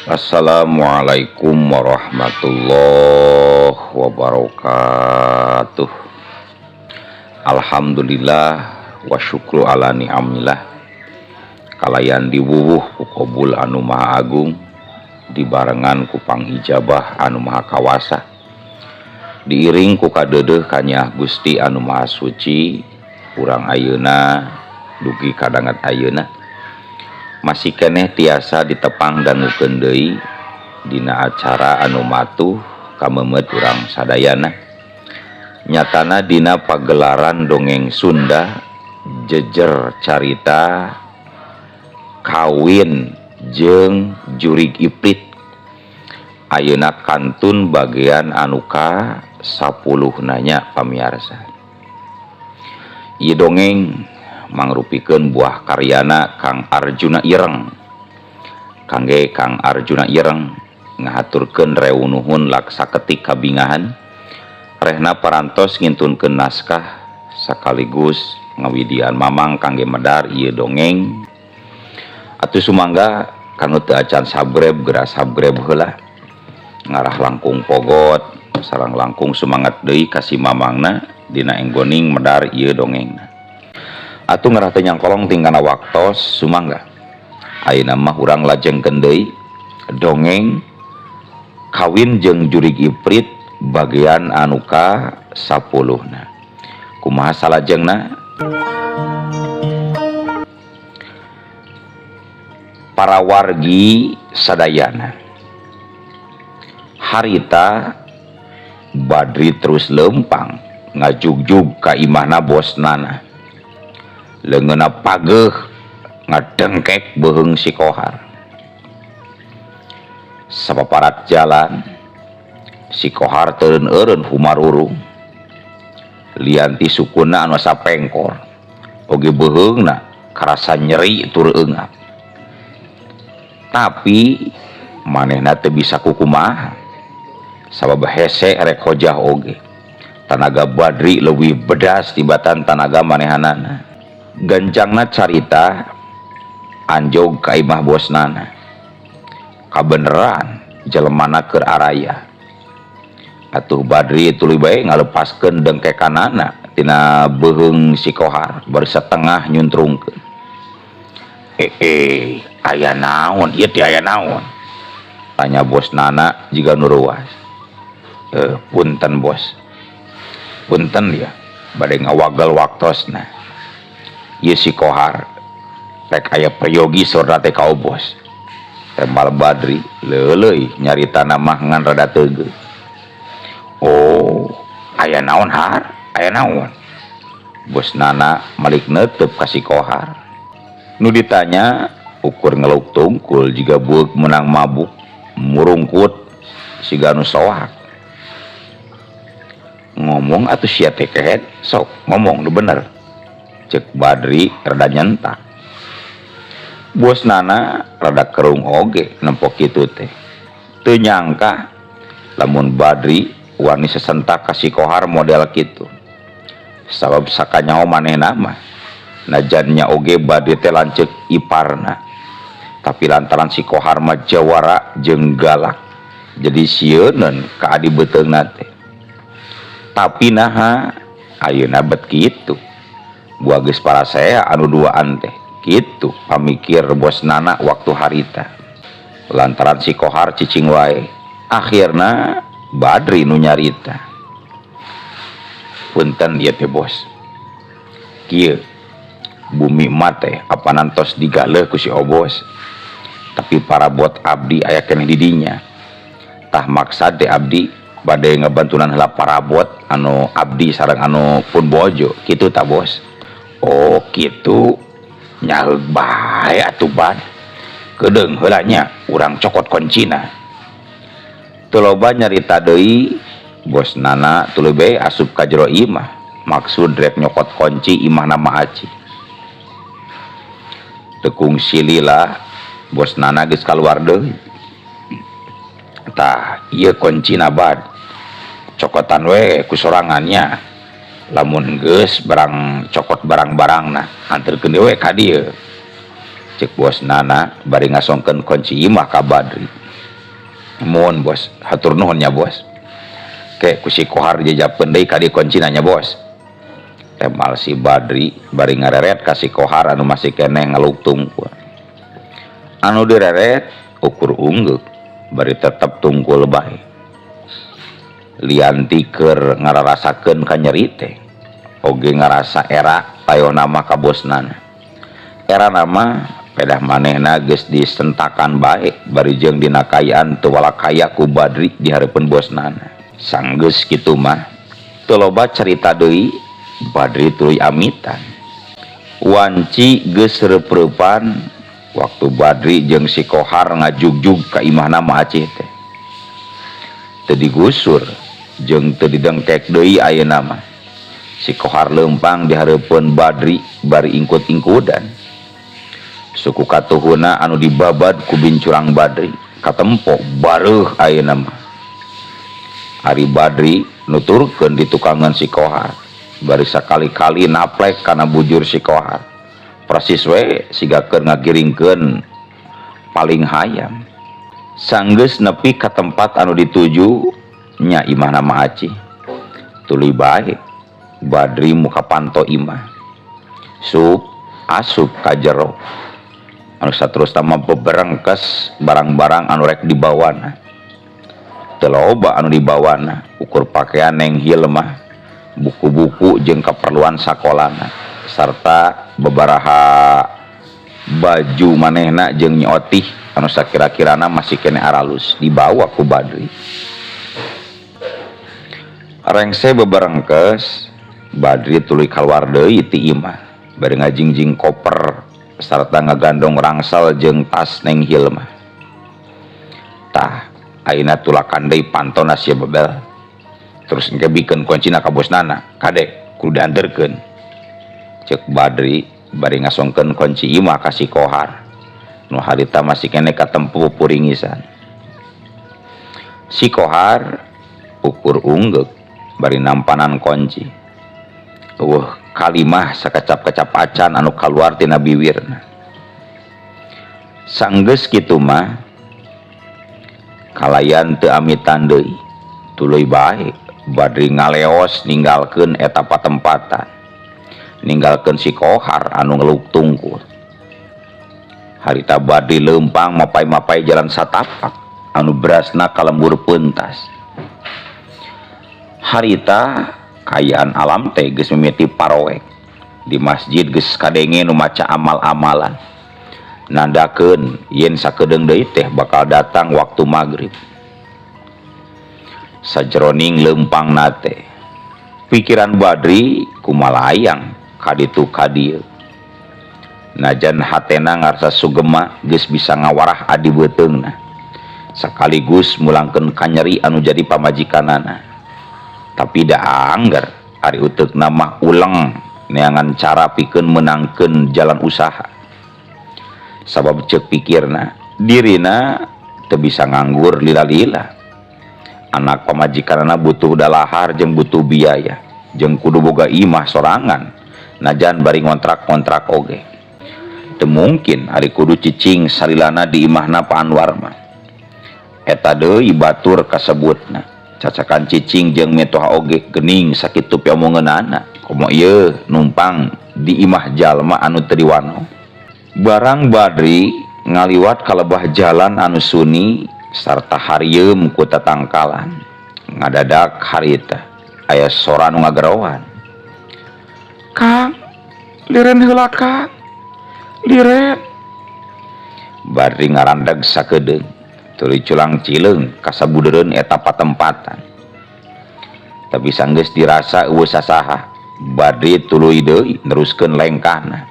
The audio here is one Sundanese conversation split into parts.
Assalamualaikum warahmatullahi wabarakatuh. Alhamdulillah wa syukru ala ni'amillah. Kalayan diwuwuh ku kobul anu maha agung, dibarengan ku pangijabah anu maha kawasa, diiring ku kadeudeuh kanyah Gusti anu maha suci. Urang ayeuna dugi kadangat ayeuna masih keneh tiasa ditepang dangukeun deui dina acara anu matuh kameumeut urang sadayana, nyatana dina pagelaran dongeng Sunda Jejer Carita Kawin jeung Jurig Iprit. Ayeuna kantun bagian anu ka 10 nanya. Pamiarsa, ieu dongeng mangrupikeun buah karyana Kang Arjuna Ireng. Kangge Kang Arjuna Ireng ngahaturkeun rewu nuhun laksa ketik kabingahan rehna parantos ngintunkeun naskah sekaligus ngawidian mamang kangge medar ieu dongeng. Atuh sumangga kanu teu acan subscribe, geura subscribe heula, ngarah langkung pogot sareng langkung semangat deui ka si mamangna dina enggoning medar ieu dongeng. Atuh ngarah teu nyangkolong tingkana waktos, sumangga ayeuna mah urang lajengkeun deui dongeng Kawin jeung Jurig Iprit bagian anu ka 10 na. Kumaha salajengna? Para wargi sadayana, harita Badri terus lempang ngajugjug ka imahna bosnana. Leungeunna pageuh ngadengkek beuheung si Kohar. Sapaparat jalan si Kohar teureun-eureun humarurung, lian ti sukuna anu asa pengkor oge beuheungna karasa nyeri tur eungap. Tapi manehna teu bisa kukumaha sabab hese rek hojah oge. Tanaga Badri leuwih bedas tibatan tanaga manehanana. Gancangna carita anjog ka imah bosnana. Kabeneran jelemana keur araya. Atuh Badri tuluy bae ngalepaskeun dengkekanana tina beuheung si Kohar bari setengah nyuntrungkeun. Aya naon ieu teh, aya naon? Tanya bosnana jiga nu reuas. Punten bos, punten ya bade ngawagel waktosna. Ieu si Kohar rek aya peryogi sorna teh ka bos. Tembal Badri leuleuy nyaritana mah ngan rada teugeut. Oh, aya naon har? Aya naon? Bosnana malik neuteub ka si Kohar. Nu ditanya ukur ngeluk tungkul jiga bueuk meunang mabuk, murungkut siga nu soak. Ngomong atuh sia teh kehed, sok ngomong nu bener. Cek Badri rada nyentak. Bosnana rada kerung oge nempok kitu teh. Teu nyangka lamun Badri wani sesentak ka si Kohar model kitu. Sabab sakanyaho manehna mah najannya oge Badri teh lanceuk iparna. Tapi lantaran si Kohar mah jawara jeung galak, jadi sieuneun ka adi beuteungna teh. Tapi naha ayeuna bet kitu. Buah geus parasea anu duaan teh kitu pamikir bosnana waktu harita. Lantaran si Kohar cicing wae, akhirna Badri nu nyarita. Punten ieu teh bos, kieu bumi mah teh apanan tos digaleuh ku si Obos, tapi parabot abdi aya keneh di dinya. Tah maksad teh abdi bade ngabantunan heula parabot anu abdi sareng anu pun bojo kitu ta bos. Oh kitu, nyaheug bae atuh Bad. Kedeung heula nya urang cokot koncina. Teu loba nyarita deui, bos nana tuluy bae asup ka jero imah maksud rek nyokot kunci imahna Ma Aci. Teu kungsi lila bos nana geus kaluar deui. Tah ieu kuncina Bad, cokotan we ku sorangannya. Lamun geus barang cokot barang-barangna anterkeun deui ka dieu. Cek bos nana bari ngasongkeun kunci imah ka Badri. Mohon bos, hatur nuhun nya bos. Ke ku si Kohar jejapkeun deui ka dieu kuncina nya bos. Temal si Badri bari ngareret ka si Kohar anu masih keneh ngeluk tungkul. Anu direret ukur unggeuk bari tetep tungkul bae. Lianti keur ngararasakeun ka nyeri teh. Oge ngarasa era tayohna mah ka bosnana. Era nama pedah manehna geus disentakan bae bari jeung dina kaayaan teu walakaya ku Badri di hareupeun bosnana. Sanggeus kitu mah teu loba carita deui Badri tuluy amitan. Wanci geus reup-reupan waktu Badri jeung si Kohar ngajugjug ka imahna Ma Acih teh. Teu digusur jeung teu didengkek deui ayeuna mah. Si Kohar leumpang di hareupeun Badri bari ingkut-ingkudan. Suku katuhuna anu dibabad ku bincurang Badri katempo bareuh ayeuna mah. Ari Badri nuturkeun di tukangan si Kohar bari sakali-kali naplek kana bujur si Kohar. Persis we siga keur ngagiringkeun paling hayam. Sanggeus nepi ka tempat anu dituju nya imahna Ma Acih. Tuluy bae Badri muka panto imah. Sup asup ka jero. Anu saterusna mah beberengkes barang-barang anu rek dibawana. Teu loba anu dibawana, ukur pakaian Neng Hilmah, buku-buku jeung kaperluan sakolana sarta bebaraha baju manehna jeung Nyi Otih anu sakira-kirana masih keneh aralus dibawa ku Badri. Rengse beberengkes Badri tuluy kaluar deui ti imah bari ngajingjing koper sarta ngagandong rangsel jeung tas Neng Hilmah. Tah ayeuna tulakan deui pantona sia bebel. Terus engke bikeun kuncina ka bosnana, kade kudu dianterkeun. Ceuk Badri bari ngasongkeun kunci imah ka si Kohar. Nu harita masih keneh katempo puringisan. Si Kohar ukur unggeuk bari nampanan kunci. Eueuh kalimah sakecap-kecap acan anu kaluar tina biwirna. Sanggeus kitu mah kalayan teu amitan deui. Tuluy bae Badri ngaleos ninggalkeun eta patempatan. Ninggalkeun si Kohar anu ngeluk tungkul. Harita Badri leumpang mapay-mapay jalan satapak anu berasna kalembur peuntas. Harita kaayaan alam teh geus mimiti paroek. Di masjid geus kadenge nu maca amal-amalan. Nandakeun yen sakedeung deui teh bakal datang waktu magrib. Sajeroning leumpang nate pikiran Badri kumalayang kaditu kadieu. Najan hatena ngarasa sugema geus bisa ngawarah adi beuteungna sekaligus mulangkeun kanyeri anu jadi pamajikanana. Tapi da angger ari uteukna mah uleng neangan cara pikeun meunangkeun jalan usaha. Sabab ceuk pikirna dirina teu bisa nganggur lila-lila. Anak pamajikanana butuh dalahar jeung butuh biaya jeung kudu boga imah sorangan najan bari ngontrak-ngontrak oge. Teu mungkin ari kudu cicing salilana di imahna Pak Anwar mah. Eta deui batur kasebutna. Cacakan cicing jeung mitoha oge geuning sakitu piomongeunana. Komo ieu numpang di imah jalma anu teu diwano. Barang Badri ngaliwat kalebah jalan anu suni sarta harieum ku tatangkalan. Ngadadak harita aya sora nu ngageroan. Kang, liren heula Kang. Liren. Badri ngarandeg sakedeung. Tuluy culang cileung kasabudeureun eta patempatan. Tapi sanggeus dirasa eueuh sasaha, Badri tuluy deui neruskeun lengkahna.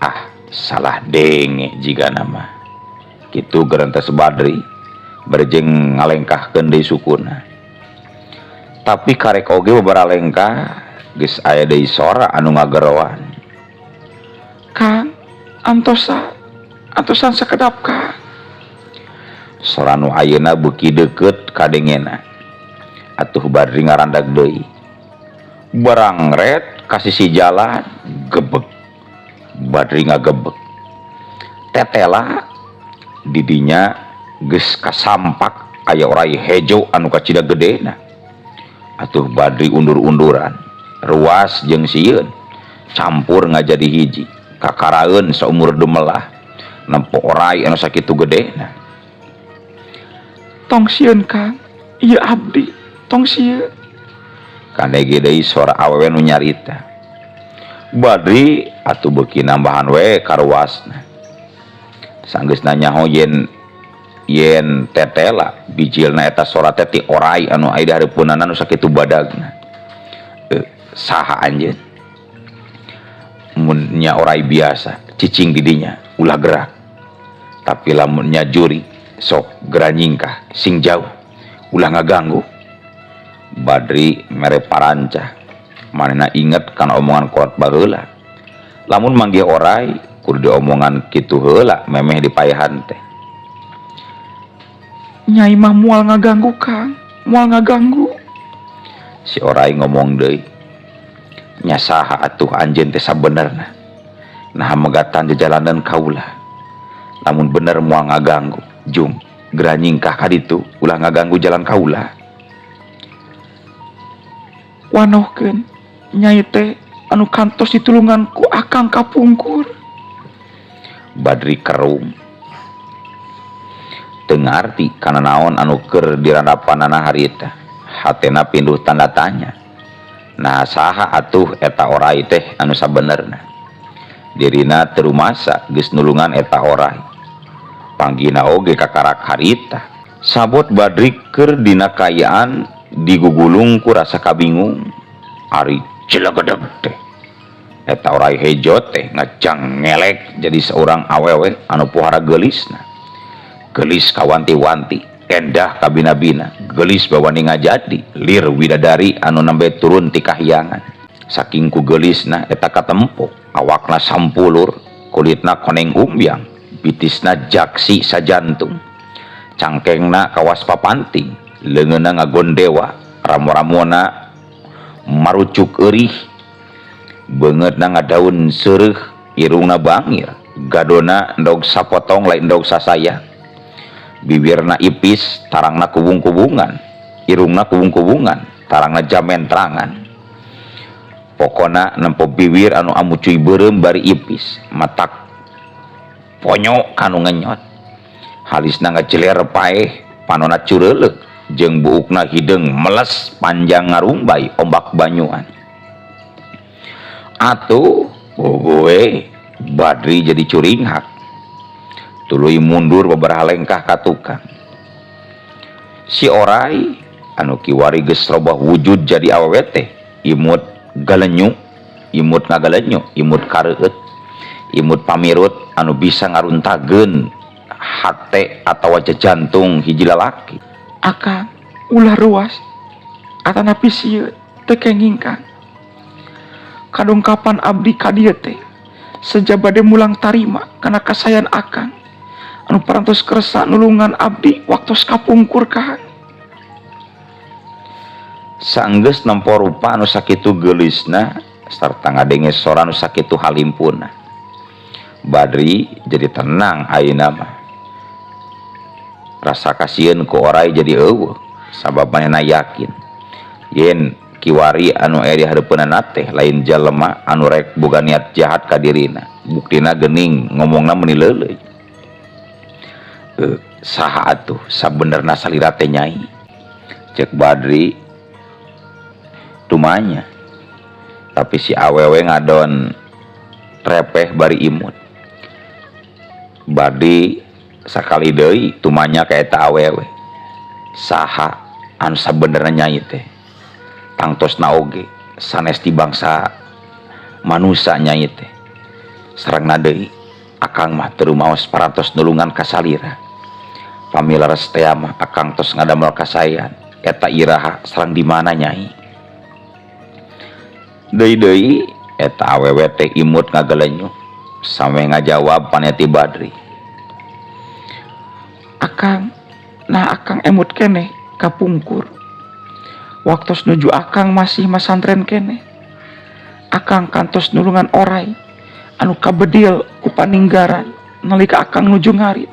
Ah, salah denge jigana mah. Kitu gerentes Badri bari jeung ngalengkahkeun deui sukuna. Tapi karek oge babara lengkah geus aya deui sora anu ngageroan. Kang, antosan, antosan sakedap Kang. Sora nu ayeuna beuki deukeut kadengena. Atuh Badri ngarandag deui. Barangret ka sisi jalan gebeg. Badri ngagebeg. Tetela didinya Geus kasampak aya orai hejo anu kacida gedena. Atuh Badri undur-unduran, ruas jeung sieun campur ngajadi hiji, kakaraeun saumur dumelah nempo orai anu sakitu gedena. Tong sieun Kang, ieu abdi, tong sieun. Kadenge deui sora awewe nu nyarita. Badri atuh beuki nambahan we karuasna. Sanggeusna nyaho yen yen tetela bijilna eta sora teh ti orai anu aya di hareupeunana nu sakitu badagna. Saha anjeun? Mun nya orai biasa, cicing di dinya, ulah gerak. Tapi lamun nya juri, sok gera nyingkah, sing jauh, ulah ngaganggu. Badri mere parancah, manehna inget kana omongan kolot baheula. Lamun manggih orai, kudu diomongan kitu heula memeh dipaehan teh. Nyai mah moal ngaganggu Kang, moal ngaganggu. Si orai ngomong deui. Nya saha atuh anjeun teh sabenerna? Naha megatan jajalanan kaula. Lamun bener moal ngaganggu, jung gera nyingkah ka ditu, ulah ngaganggu jalan kaula. Wanohkeun nyai teh anu kantos ditulungan ku akang kapungkur. Badri kerung. Teu ngarti kana naon anu keur dirandapanana harita. Hatena pinduh tanda tanya. Nah saha atuh eta orai teh anu sabenerna. Dirina teu rumasa geus nulungan eta orai. Panggina oge kakarak harita. Sabot Badri keur dina kaayaan digugulung ku rasa kabingung. Ari cilegedeg teh. Eta orai hejo teh ngajang ngelek jadi seorang awewe anu pohara geulisna. Geulis kawanti-wanti, endah kabina-bina, geulis bawani ngajadi, lir widadari anu nembe turun ti kahyangan. Saking ku geulisna eta katempo, awakna sampulur, kulitna koneng umbyang, bitisna jaksi sajantung, cangkengna kawas papanting, leungeunna ngagondewa, ramo-ramona marucuk eurih, beungeutna ngadaun seureuh, irungna bangir, gadona endog sapotong lain endog sasaya. Bibirna ipis, tarangna kubung-kubungan, irungna kubung-kubungan, tarangna jamentrangan. Pokona nempo bibir anu amucuy beureum bari ipis, matak ponyo kanu ngenyot. Halisna ngajeler paeh, panona cureuleuk, jeung buukna hideung meles panjang ngarumbay ombak banyuan. Atuh, gue Badri jadi curinghak. Tuluy mundur beberapa lengkah ka tukang. Si orai anu kiwari geus robah wujud jadi awewe teh, imut galenyu, imut ngagalenyu, imut kareueut, imut pamirut anu bisa ngaruntageun hate atawa jantung hiji lalaki. Akang ulah ruas atanapi sieun teu kenging Kang. Kadongkapan abdi ka dieu teh seja bade mulang tarima kana kasayan akang anu parantos kersa nulungan abdi waktos kapungkur Kang. Sanggeus nempo rupa anu sakitu geulisna sarta ngadenge sora anu sakitu halimpuna. Badri jadi tenang ayeuna mah. Rasa kasieun ku orai jadi eueuh sabab manehna yakin yen kiwari anu aya di hareupeunana teh lain jalema anu rek boga niat jahat ka dirina. Buktina geuning ngomongna meuni leuleuy. Saha atuh sabenerna salira teh nyai? Cek Badri tumanya. Tapi si awewe ngadon repeh bari imut. Badri sakali deui tumanya ka eta awewe. Saha anu sabenerna nyai teh? Tangtosna oge sanes ti bangsa manusa nyai teh. Sarengna deui akang mah teu rumaos parantos nulungan ka salira. Pamila restea mah akang tos ngadamel kasaean. Eta iraha sareng di mana nyai? Deui-deui eta awewe teh imut ngagalenyu sampe ngajawab paneti Badri. Akang, nah akang emut keneh kapungkur. Waktos nuju akang masih masantren keneh. Akang kantos nulungan orai anu kabedil ku paninggaran nalika akang nuju ngarit.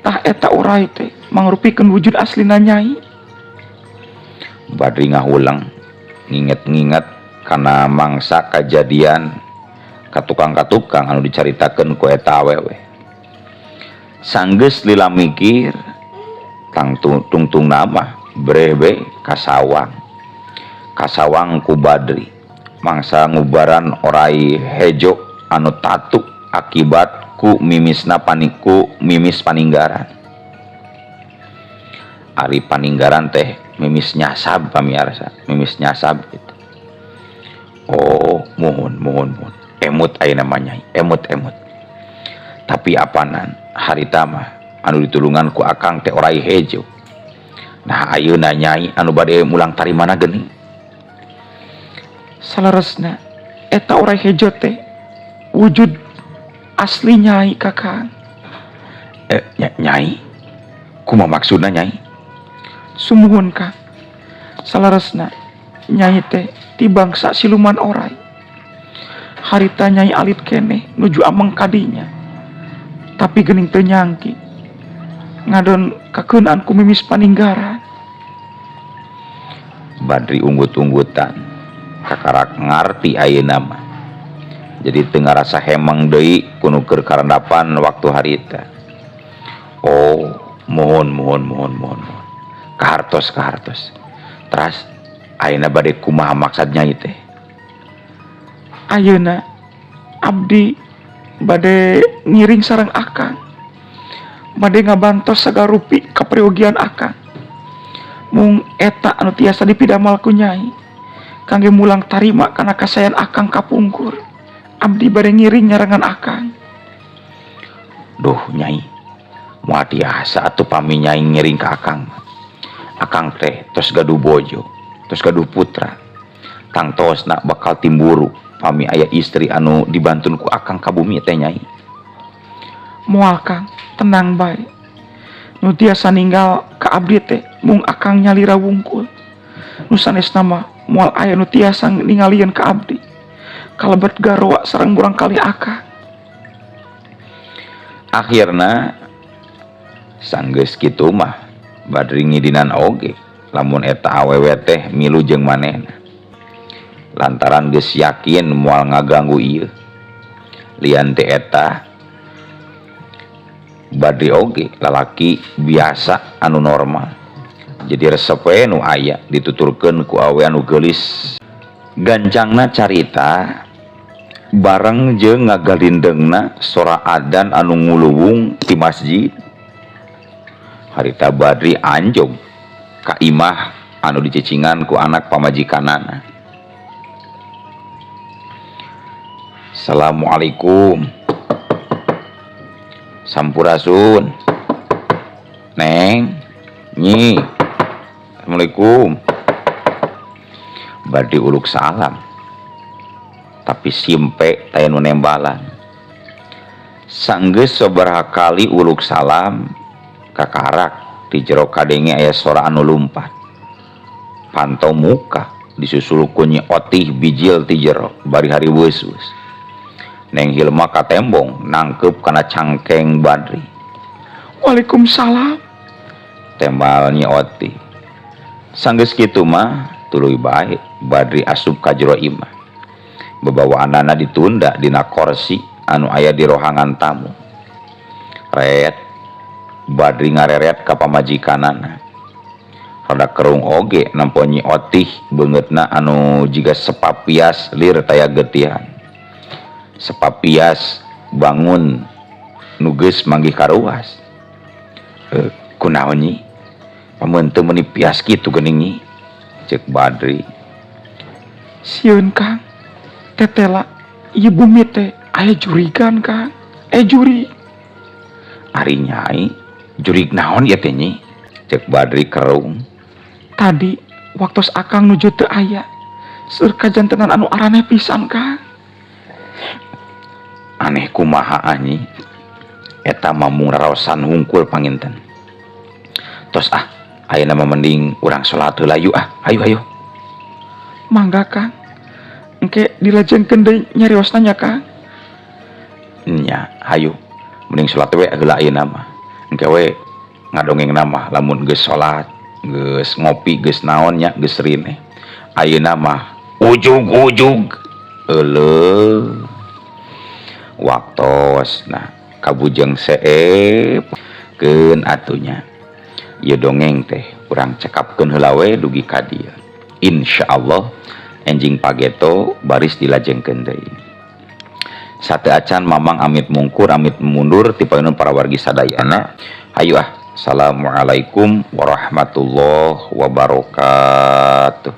Tah eta orai teh mangrupikeun wujud aslina Nyai. Badri ngahulang nginget-nginget kana mangsa kajadian ka tukang-katukang anu dicaritakeun ku eta awewe. Sanggeus lila mikir tangtung tungtung nama brebe kasawang. Kasawang ku Badri mangsa ngubaran orai hejo anu tatu akibat ku mimisna paniku mimis paninggaran. Ari paninggaran teh mimis nyasab pamiarsa, mimis nyasab gitu. Oh, muhun muhun muhun. Emut aya namanya, emut emut. Tapi apanan harita mah anu ditulungan ku akang teh orai hejo. Nah ayeuna Nyai anu bade mulang tarimana geuning. Saleresna eta orai hejo teh wujud asli Nyai Kakang. Nyai kumaha maksudna Nyai? Sumuhun Kang. Saleresna Nyai teh ti bangsa siluman orai. Harita Nyai alit keneh nuju ameng kadinya. Tapi geuning teu nyangki ngadon kakeunaan ku mimis paninggaran. Badri unggut-unggutan kakarak ngarti ayeuna mah. Jadi teu ngarasa hemeng deui kuno keur karandapan waktu harita. Oh, mohon mohon mohon mohon mohon. Kahartos kahartos. Teras ayeuna bade kumaha maksad Nyai teh? Ayeuna abdi bade ngiring sareng akang. Bade ngabantos sagarupi kapriogian akang. Mung eta anu tiasa dipidamal ku Nyai kangge mulang tarima kana kasayan akang kapungkur. Abdi bade ngiring nyarengan akang. Duh Nyai, moal tiasa atuh pami Nyai ngiring ka akang. Akang teh tos gaduh bojo, tos gaduh putra. Tangtosna bakal timburu pami aya istri anu dibantun ku akang ka bumi teh Nyai. Moal Kang, tenang bae. Nu tiasa ninggal ka abdi teh mung akang nyalira wungkul. Nu sanesna mah moal aya nu tiasa ningalieun ka abdi. Kalebet garwa sareng murang kali akang. Akhirna sanggeus kitu mah Badri ngidinan oge lamun eta awewe teh milu jeung manehna. Lantaran geus yakin moal ngaganggu ieu. Lian teh eta Badri oge lalaki biasa anu normal. Jadi resep we nu aya dituturkeun ku awe anu geulis. Gancangna carita bareng jeung ngagalindengna sora adan anu nguluwung ti masjid. Harita Badri anjog ka imah anu dicicingan ku anak pamajikanana. Assalamualaikum. Sampurasun. Neng, Nyi. Assalamualaikum. Badri uluk salam. Tapi simpe taya nu nembalan. Sanggeus sabaraha kali uluk salam kakarak di jero kadenge aya sora anu lumpat. Pantau muka disusul ku Nyi Otih bijil ti jero bari hari weus-weus. Neng Hilma katembong nangkep kana cangkeng Badri. Waalaikumsalam. Tembal Nyi Otih. Sanggeus kitu mah tuluy bae Badri asup ka jero imah. Bebawaanana ditunda dina korsi anu aya di rohangan tamu. Ret Badri ngareret ka pamajikanana. Rada kerung oge nempo Nyi Otih beungeutna anu jiga sepapias lir taya getihan. Sepapias bangun nu geus manggih karuas. Kunaon Nyi? Pamun teu meuni pias kitu geuning Nyi? Ceuk Badri. Sieun Kang. Tetela ieu bumi teh aya jurigan Kang. Juri. Ari Nyai, jurig naon ieu teh Nyi? Ceuk Badri kerung. Tadi waktos akang nuju teu aya, seueur kajantenan anu araneh pisan Kang. Aneh kumaha Nyi? Eta mah mung raraosan hungkul panginten. Tos ah, ayeuna mah mending urang salat heula yuk ah. Hayu hayu. Mangga Kang. Engke dilajengkeun deui nyariosna nya Kang. Nya, hayu. Mending salat we heula ayeuna mah. Engke we ngadongeng mah lamun geus salat, geus ngopi, geus naon nya, geus rine. Ayeuna mah ujug-ujug euleuh waktos. Nah, kabujeng seep keun atunya ieu dongeng teh urang cekapkeun heula we dugi ka dieu. Insyaallah enjing pageto baris dilajengkeun deui. Sateuacan Mamang amit mungkur, amit mundur ti payun para wargi sadayana. Hayu ah. Assalamualaikum warahmatullahi wabarakatuh.